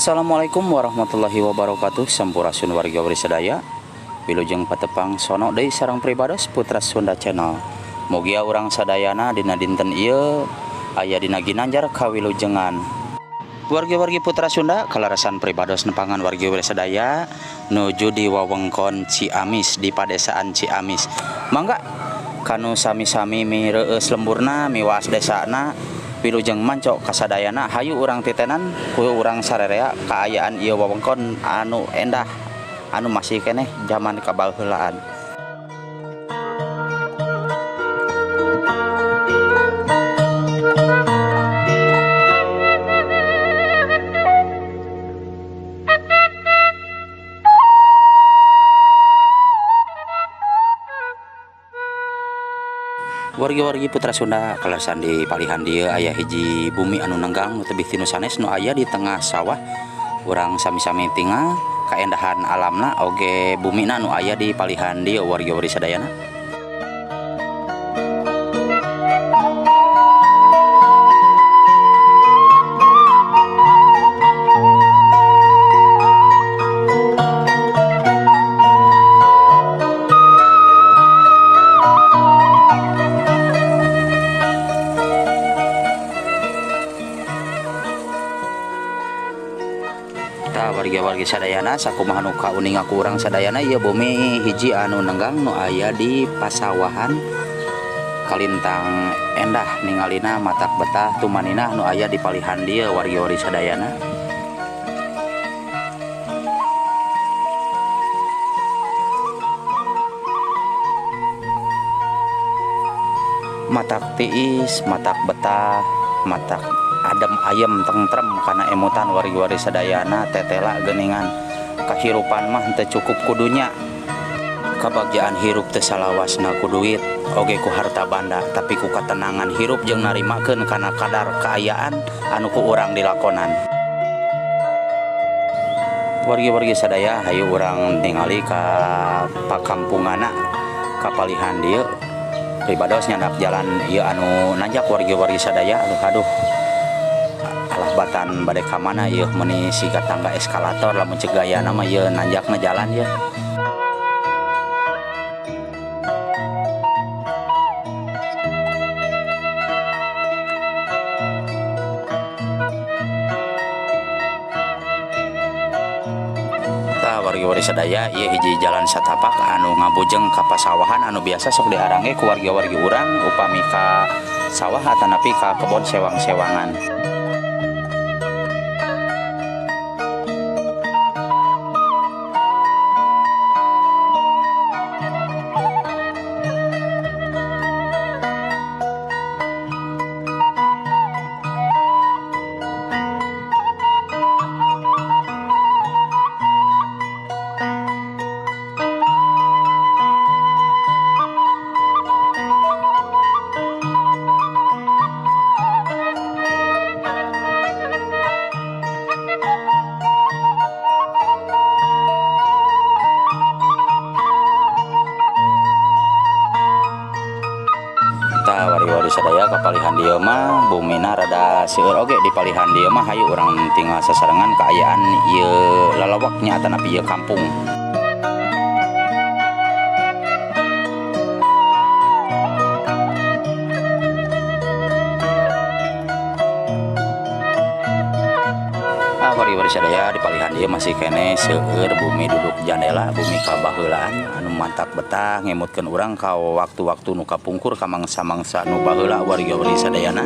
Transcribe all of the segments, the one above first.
Assalamualaikum warahmatullahi wabarakatuh. Sampurasun warga sadaya. Wilujeng patepang sono deui sareng pribados Putra Sunda Channel. Mugia urang sadayana dina dinten ieu aya dina ginanjar kawilujengan. Wargi-wargi Putra Sunda kalarasan pribados nepangan wargi sadaya nuju di wewengkon Ciamis di padesaan Ciamis. Mangga kanu sami-sami mireueus lemburna miwaas desana wilujeng mancok kasadayana hayu urang titenan ku urang sarerea kaayaan ieu wewengkon anu endah anu masih keneh zaman kabaheulaan. Wargi-wargi Putra Sunda kaleresan di palihan dieu aya hiji bumi anu nenggang nu tebih ti nu sanes nu aya di tengah sawah. Urang sami-sami tinggal kaendahan alamna oge bumina nu aya di palihan dieu wargi-wargi sadayana. Wargi-wargi sadayana sakumaha nu kauninga ku urang sadayana ieu bumi hiji anu nenggang nu aya di pasawahan kalintang endah ningalina matak betah tumanina nu aya di palihan dieu wargi-wargi sadayana. Matak tiis, matak betah, matak adem ayem tentrem kana emutan wargi-wargi sadayana tetela geuningan kahirupan mah teu cukup kudunya kabagjaan hirup teu salawasna ku duit oge ku harta banda tapi ku katenangan hirup jeung narimakeun kana kadar kaayaan anu ku urang dilakonan. Wargi-wargi sadaya hayu urang ningali ka pakampungana ka palihan dieu pribados nyandak jalan ieu anu nanjak wargi-wargi sadaya. Aduh aduh alah batan bade ka mana ieu meuni siga tangga eskalator lamun ceuk gayana mah ieu nanjakna jalan ieu. Tah wargi-wargi sadaya ieu hiji jalan satapak anu ngabujeng ka pasawahan anu biasa sok diarange ku wargi-wargi urang upami ka sawah atanapi ka kebon sewang-sewangan. Wargi-wargi sadaya kapalihan dieu mah bumina rada seueur oge di palihan dieu mah hayu urang tinggal sasarengan kaayaan ieu lalawaknya atanapi ieu kampung. Wargi-wargi sadaya di palihan dieu masih keneh seueur bumi duduk jandela bumi kabaheulaan anu mantak betah ngemutkeun urang ka waktu-waktu nu kapungkur ka mangsa-mangsa nu baheula wargi-wargi sadayana.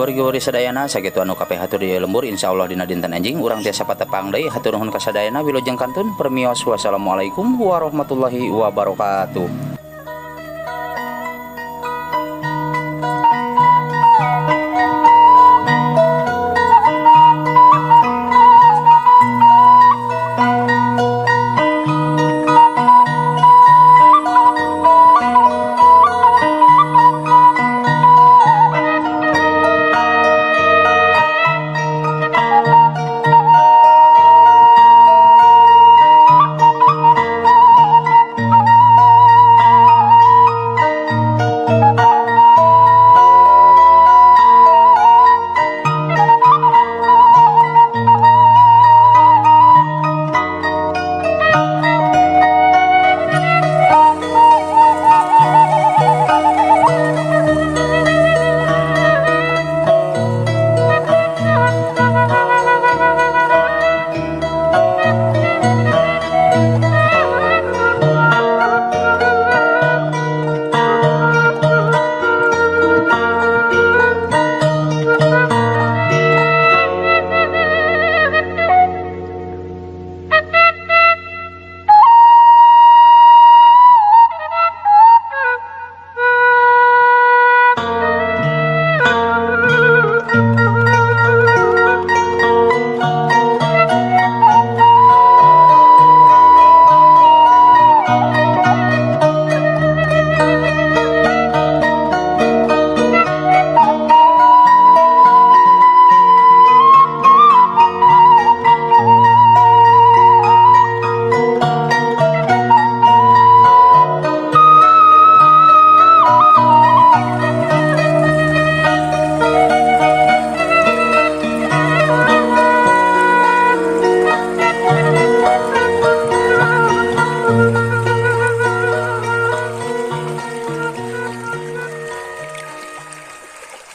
wargi-wargi sadayana, sakitu anu kapihatur di lembur. Insyaallah dina dinten enjing urang tiasa patepang deui. Hatur nuhun kasadayana, wilujeng kantun, permios, wassalamualaikum warahmatullahi wabarakatuh.